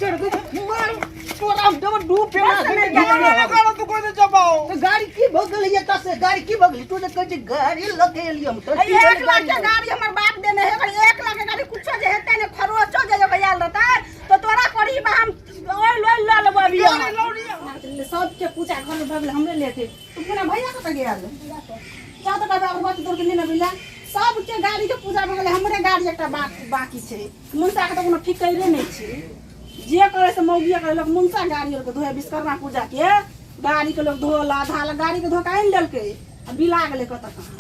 चढ़ गई मार तोरा हम डबल डूब पे ना गाड़ी निकालो तू कोई चबाओ। तो गाड़ी की भऽ गेलै एतऽ से? गाड़ी की भऽ गेलै? तू जे कहै छी गाड़ी लऽ के एलियै हम तऽ ए, 1 लाख के गाड़ी हमर बाप देने है। अगर 1 लाख के गाड़ी कुछो जे हेतै ने, खरोचो जे जब आयल रहतै तो तोरा करीब हम ओइ लोइ लऽ लेबो अभी हम। सबके पूजा घर में भऽ गेलै, हमरे लेटे। तू पुनः भैया कतऽ गेल? जा तऽ कहबै अगरबत्ती तोड़ के लेने अबै। सबके गाड़ी के पूजा भऽ गेलै, हमरे गाड़ी एकटा बाकी छै। मुनसा के तऽ कोनो फिकरे नहि छै। जे करे से मौगिए करे। लोक मुनसा गाड़ी आरके धोए? विश्वकर्मा पूजा के गाड़ी के लोक धोला धाला। गाड़ी के धोके आनि देलकै आ बिला गेलै कतऽ कहाँ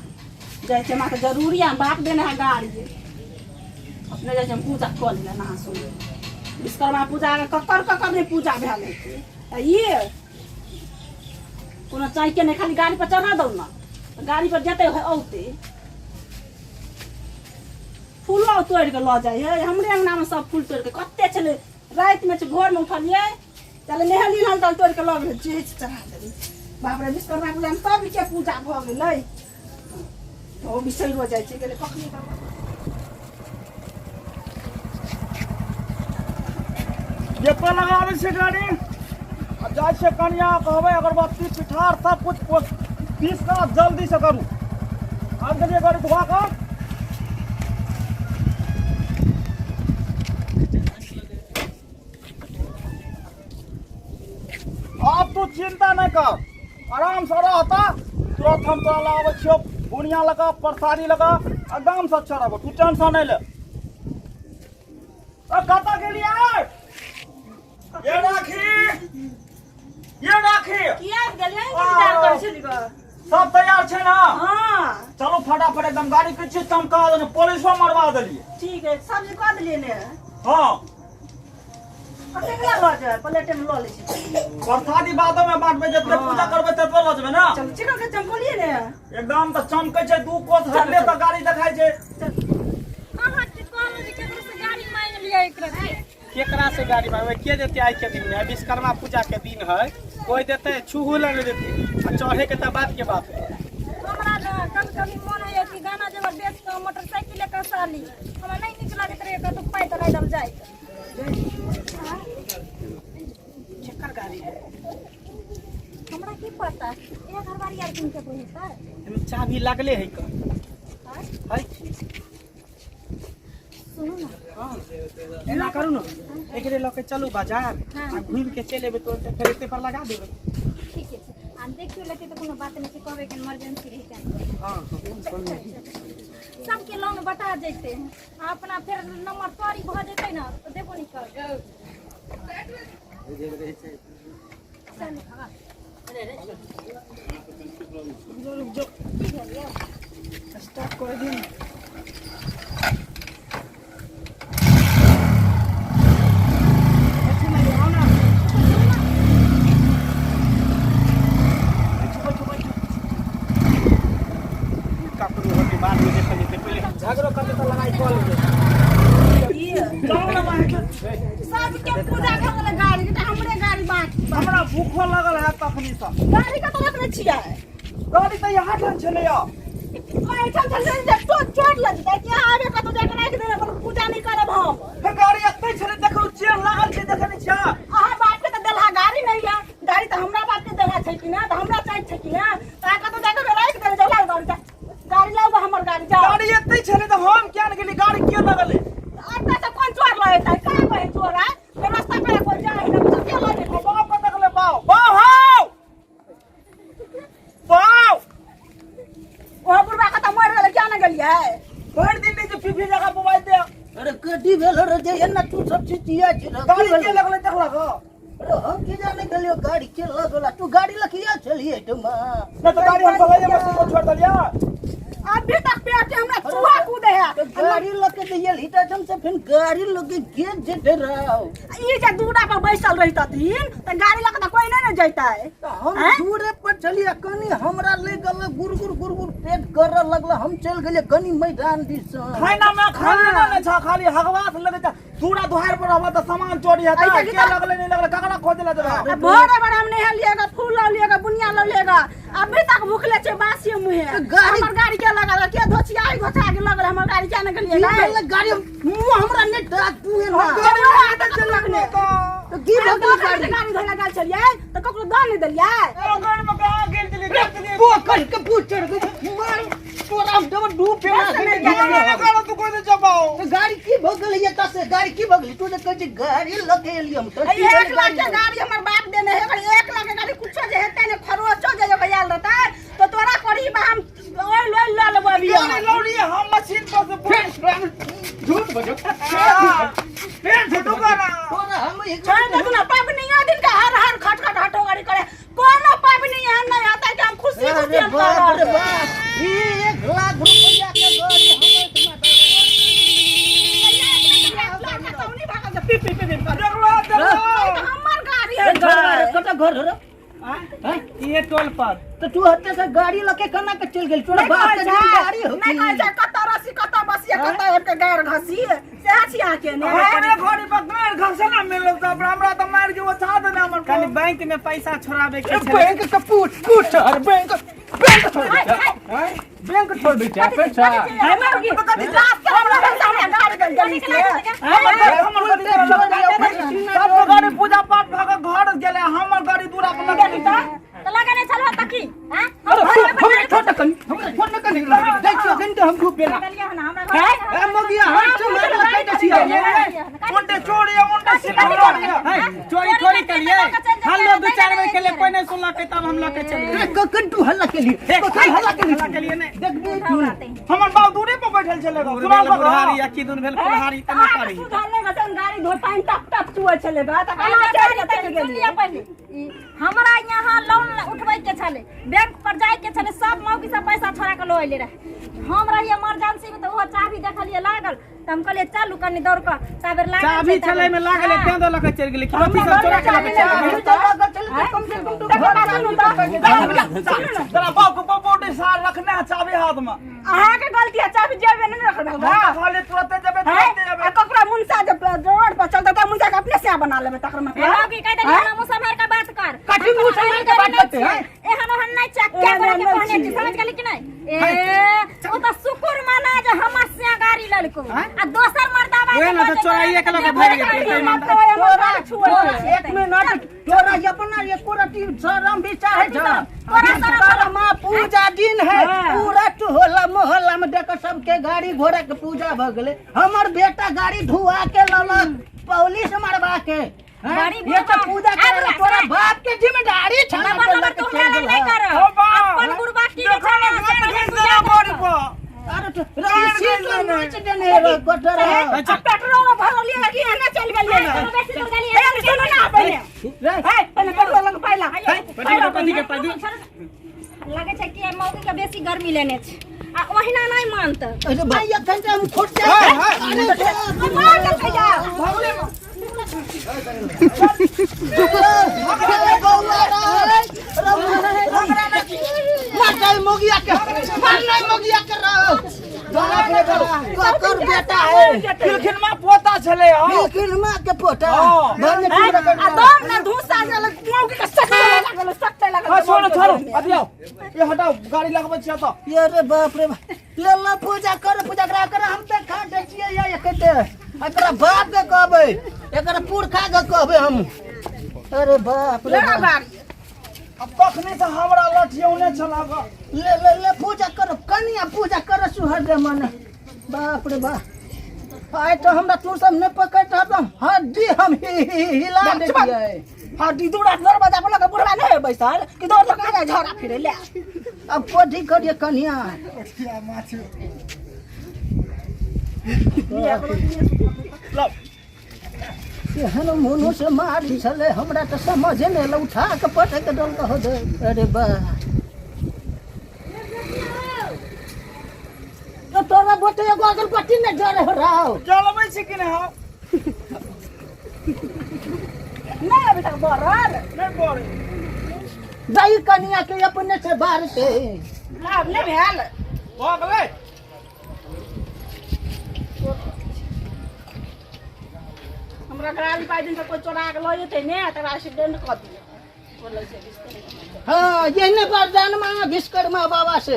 जाइ छै। हमरा तऽ जरूरी है, बाप देने है गाड़ी। अपने जाइ छै, हम पूजा कऽ लेले नहा सुन। विश्वकर्मा पूजा के ककर ककर नहि पूजा भेल हेतै? आ ई कोनो चाहके नहि, खाली गाड़ी पर चढ़ा दौ ने, तऽ गाड़ी पर जेतै औतै। फूलो तोड़ि कऽ लऽ जाइ है। हमरे अङ्गनामे सब फूल तोड़ि कऽ कते छलै। रातिमे छै, भोरमे उठलियै, चल नहेली हन तब तोड़ि कऽ लऽ गेलै। जे चढ़ा देली। बाप रे, विश्वकर्मा पूजामे सबके पूजा भऽ गेलै। ओ बिसरियो जाइ छै गेलै कखनी। जतऽ लगा दै छै गाड़ी आ जाइ छै। कनिया कहबै अगरबत्ती पिठार सब कुछ पीस कऽ जल्दी से करू। आबि गेलियै गाड़ी धोआ कऽ। आब तू चिंता नहि कर, आराम से रहता। तुरंत हम तोरा लग आबै छियौ, बुनिया लगा, प्रसादी लगा, एकदम से अच्छा रहबो। तू टेंशन नहि ले। अ, कतऽ गेलियै ये राखी? ये राखी, किया आबि गेलियै? इंतजार करै छली गऽ। सब तैयार छै ने? हाँ। चलू फटाफट, एकदम गाड़ी पीछे चमका देने, पुलिसो मरवा देलियै। ठीक है, सब्जी कऽ देलियै ने? हाँ। कतेक लऽ जाय? प्लेटे में लऽ लै छी। प्रसादी बादो में बांटबै, जते पूजा करबै ततबे लऽ जेबै ने। चलू, चिकन के चमकलियै ने? एकदम तऽ चमकै छै, दू कोस हटले तऽ गाड़ी देखाइ छै। अहाँ के कहलहुँ जे केकरो से गाड़ी मांगि लिअ एक रत्ती। केकरा से गाड़ी मांगबै? के देते आइ के दिन में? विश्वकर्मा पूजा के दिन है, कोई देते? छूहू ला नहीं देते आ चढ़े के तऽ बात के बात है। हमरा ने कभी कभी मोन होइए कि गाना जेवर बेच कऽ मोटरसाइकिल कसा ली। हमरा नहि नीक लगैत रहैए कतहु पैदल एकदम जाइत। केकर गाड़ी है? हमरा की पता, एक घरवारी आर किन केकरो हेतै। एमे चाभी लागले है का है की? सुनू ने। हाँ, एना करू ने, एकरे लऽ के चलू बाजार आ घूमि के चलि एबै तुरंते, फेर एते पर लगा देबै। ठीके छै। आ देखियौ, लेते तऽ कोनो बात नहि छै, कहबै कि इमरजेंसी रहि जाए। हाँ। सबके लोन बटा जैते आ अपना फेर नंबर सॉरी भऽ जेतै ने तऽ देबो नहि करबै। चलू। रुक जो, की भेल यौ? स्टार्ट कर दियौ ने। बैठू ने यौ, आउ ने। बैठू, बैठू, बैठू। ककरो होतै, बादमे देखल जेतै। पहिले झगड़ो करतै तऽ लड़ाइ कऽ लेबै। चलू ने बाहर। सबके पूजा भऽ गेलै गाड़ी के, हमरे गाड़ी बाकी बा। हमरा भूखो लगल है तखनी से। गाड़ी कतऽ रखने छियै? गाड़ी तऽ यहाँ ठाम छलैया। एहिठाम छलै जे चोर चोर लग जेतै कि यहाँ आबे कतौ जाके राखि देबै। अपन पूजा नहि करब हम। हे, गाड़ी एतै छलै, देखू, चेन लागल छै, देखै नहि छियै? अहाँ बाप के तऽ देलहा गाड़ी नहि यऽ। गाड़ी तऽ हमरा बाप के देलहा छै कि ने? तऽ हमरा चाही छै कि ने? तऽ अहाँ कतौ जाके राखि देबै। जाउ, गाड़ी जा, गाड़ी लाउ गऽ, हमर गाड़ी जाउ। गाड़ी एतै छलै तऽ हम किया ने गेली? गाड़ी के लगलै? एतऽ से कोन चोर लऽ एतै? कहाँ कहै चोर आय? रास्ता पे कोई जाए है ना, तो के लऽ जेतै? बाप कतऽ गेलै? बाप, बाप हौ, बाप। ओ बुढ़बा कतऽ मरि गेलै? किया ने गेलियै? भरि दिन नहि जे पीपी जगह मोबाइल दे। अरे, कथी भेल रे जे एना तू सब चिचिया छी रे? की गाड़ी भेल? के लगलै देखलक? अरे, हम की जाने गेलियो गाड़ी के लगल। तू गाड़ी लखिया छलिए एहिठमा? नहि तऽ गाड़ी हम बगले में सुबह छोड़ देलियै। अभी तक पेट के हमरा चूहा कूदे है। तो गाड़ी लके जे गेल हिता से फिर गाड़ी लके के जेते रहो? ई जे दूरा पर बैसल रहितथिन तऽ गाड़ी लऽ कऽ तऽ कोई नहि ने जैतै। तऽ हम आँय? दूरे पर छलियै, कनी हमरा ले गेल, गुड़ गुड़ गुड़ गुड़ पेट करऽ लगल, हम चलि गेलियै कनी मैदान दिस। खाना में खाना नहि छा, खाली हगवास लगै छै। दूरा दुहार पर रहबा तऽ सामान चोरी हेतै। ऐसे की के लगलै, नहि लगलै, ककरा खोजै लए जेबै? आ भोरे भोरे हम नहेलिएगा, फूल लऽ लिएगा, बुनिया लऽ लिएगा, अभी तक तक भूखले छै बासी मुहे। तऽ गाड़ी- हमर गाड़ी के लगल के धोचियाई घोचा के लगल हमर गाड़ी के ने गेलिए की ने भेलै गाड़ी मुँह हमरा नहि डाक तू एना लगने तऽ की भऽ गेलै गाड़ी गाड़ी धोला गेल छलियै तऽ ककरो दऽ नहि देलियै पोखरि में कहाँ गेल छलियै गेल छलियै पोखरि के पूछड़ के मार तोरा हम देबो डूब पे ना बस नहि ना ना करो तू कोई जबाओ तऽ गाड़ी की भऽ गेलै एतऽ से गाड़ी की भऽ गेलै तू जे कहै छी गाड़ी लऽ के एलियै हम तऽ की एक भेलै लाख के गाड़ी? गाड़ी हमर बाप देने है एकर 1 लाख के गाड़ी कुछो जे हेतै ने खरोचो जे जब आयल रहतै तऽ तोरा करी बा हम ओइ लोइ लऽ लेबो अभी हम। गाड़ी लौड़ी हम मशीन पर से फेर झूठ बजो फेर झूठो गाना तोरा हम एक छोड़ देखू ना पबनियो दिन के हर हर खट खट हटो गाड़ी करे कोनो पबनी एहन नहीं आता कि हम खुशी खुशी अरे हम बाप रे करब। बाप ई 1 लाख रुपया के गाड़ी हमर पी पी पी पी कर। देखलो देखलो हमर गाड़ी है कत घर रे आँय? इहे टोल पर तऽ तू हते से गाड़ी लके केना के चलि गेल तोरा नहीं बाप कहै के छै, गाड़ी हो नहीं कहै छै कतऽ रस्सी कतऽ बसिया कतऽ आबि के गारि घसी सएह छी अहाँके ने हमरे घड़ी पर गाड़ घसे ना मिलल तऽ हमरा तऽ मारि के ओछा देने हमर कनि बैंक में पैसा छोड़ाबे के छलै। बैंक के पूछ पूछ अरे बैंक बैंक छोड़ दे आँय? बैंक छोड़ दे छै पैसा हमर की रास्ता हमरा सामने गाड़ी गल गली से हमर गाड़ी सब तो गाड़ी पूजा पाठ भऽ के घर गेलै हमर गाड़ी दूरा पर लगा तऽ लगेने छलहो तऽ की आँय? अरे हमरा छोड़ दे कनी हमरा छोड़ दे कनी जाइ छियै कनी तऽ हम डूब पेला लगलियै हन हमरा घर ए मगिया हम तो मार लकै दै छियै उनटे चोरी उनटे सिंदूर है, चोरी थोड़ी कलिए हम लोग 2-4 बेर के लिए कोई नहीं सुनलकै तब हम लके चल ए कखन तू हल्ला केली कखन हल्ला केली हल्ला केलियै नहि। देखबी तू हमर बाप दूरे पर बैठल छलै भेल सुनाल बुढ़ारी आ किदुन भेल कुल्हारी तना करी सुधार नहि घसन गाड़ी धो पानि टप टप चुअै छलै गा तऽ केना अहाँ चढ़ि गाड़ी के तऽ चलि सुन गेलियै लिअ पहिले ई हमरा यहाँ लोन उठबै के छलै बैंक पर जाय के छलै सब मौगी सब पैसा छोड़ा के लऽ अयले रहे हम रहियै इमरजेंसी में तऽ ओहो चाभी देखलियै लागल तऽ हम कहलियै चलू कनि दौड़ कऽ ताबेर लागल चाभी छै, छलै में लागल हाँ। तें दऽ लके चलि गेलै की सब चोरा के लके चलि गेलै तऽ लागल छलै तऽ कम से कम तू घर सुनू तऽ तोरा बाप के पपोटी सार रखने है चाबी हाथ में अहाँके गलती है चाभी जेबे नहि रखबै हम तऽ खाली तुरते जेबै तुरते जेबै आ ककरा मुनसा जब रोड पर चलतै तऽ मुनसा के अपने से बना लेबै तकर हे मतलब मौगी कहि देलियै हमरा मुँह सम्हारि कऽ बात कर कथी मुँह सम्हारि कऽ बात करतै, हैं? एहन ओहन नहि छै क्या एहन करे के ओहन कहने नहि छी छियै। समझ गेली कि नहि ए ओ तऽ शुक्र मना जे हमर से गाड़ी ललको आ दोसर मर्दाबा ओहे ने तऽ चोराइए के लऽ के भागि जेतै तोरा एक मिनट तोरा अपना एको रति शरम भी चाहे छ तोरा शरम विश्वकर्मा पूजा दिन है पूरा टोला मोहल्ला में देख सबके गाड़ी घोड़ा के पूजा भ गेलै हमर बेटा गाड़ी धुआ के ललक पॉलिश मरवा के हैं? बड़ी ये तो बुढ़बा। पूजा आ करे बुढ़ा, तोरा सुन। बाप के जिम्मेदारी छ नंबर नंबर तू हमरा लग नहीं कर हो बा। अपन बुढ़बा की देखो ना छै घात घिस देना गाड़ी पर अरे तो रही तो नोच देने रह गोटर आ पेट्रोल भरलियै कि एहने चलि गेलियै ने बेसी दूर गेलियै ए सुनू ना पहिले हे पहिले पेट्रोल लग पाइला कथी के पाइ दू लगे छै कि मौगी के बेसी गर्मी लेने छै आ ओहिना नहीं मानतै अरे भाई अखन से हम खोट जाए अरे मार देलकै जा ककर बेटा है पिलखिन में पोता छलै हौ लेकिन माँ के पोता हाँ। भले तू आ दम ना धूसा गेल मौगी के सटते लागल सटते लागल हाँ, छोड़ो छोड़ो अभी आओ ये हटाओ गाड़ी लगबै छियै तऽ ये रे बाप रे बाप। ले ला पूजा कर पूजा करा कर हम तऽ खा दै छियै या एकते एकरा बाप के कहबै एकरा पुरखा के कहबै हम अरे बाप रे लेना बाप। गाड़ी अब तखने से हमरा लठियौने छला ग ले ले ले पूजा कर कनिया पूजा कर सुहर दे मन बाप रे बाप आइ तो हमरा तू सब नहि पकड़ तऽ हड्डी हम हिला दै छियै हड्डी दूरा दरवाजा पर लगा बुढ़वा नहीं है बैसल कि दौड़ दौड़ कहाँ जाए झोरा फिरे ले अब कोठी करिए कनिया एहन मनुष्य मारी छलै हमरा तऽ समझे नहि एलै उठा कऽ पटक देलकै हो दे अरे बा तो तोरा बोटे एगो अगरबत्ती नहि जरे हो राव जलबै छी कि नहि हौ नहीं अभी तक बरल नहि बड़े दही कनिया के अपने से बारते लाभ नहीं भेल भऽ गेलै हमरा गाड़ी पाइ दिन कोई चोरा के लऽ जेतै ने तकरा एक्सीडेंट कऽ दियै। हाँ यही वरदान मांगा विश्वकर्मा बाबा से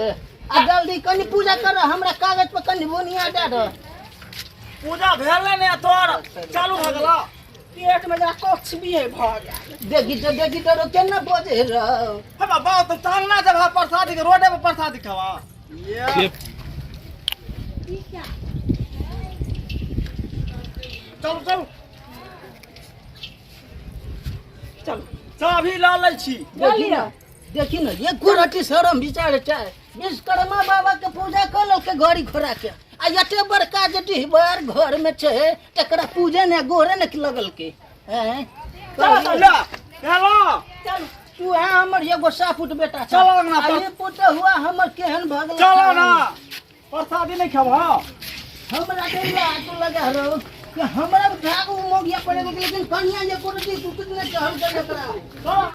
आ जल्दी कनी पूजा कर हमरा कागज पर कनी बुनिया दे दो। पूजा भेल ने तोर चालू भऽ गेल। पेट में जरा कछ भी है भऽ गेल। देखी तो देखी तो रो केना बजे रहो। हे बाबा तो चांगना जब है प्रसादी के रोडे पर प्रसादी खावा। ये चलू चलू चलू चाभी लऽ लै छी। देखी ना देखी ना ये गोरटी शरम विचार छै। विश्वकर्मा बाबा के पूजा कर ललके गाड़ी घोड़ा के आ एते बड़का जे डिहबार घर में छै तकरा पूजे ने गोरे ने लगल के हैं। चल ले हेलो चल तू है हमर एगो सापुत बेटा। चलो ना, आ ई पुत हुआ हमर केहन भऽ गेल। चलो ना प्रसादी नहीं खेबह। हमरा के तू लगा रहो कि हमरा भाग मोगिया पड़े, लेकिन कन्या जे कोनो चीज कुछ नहीं चहल के एकरा।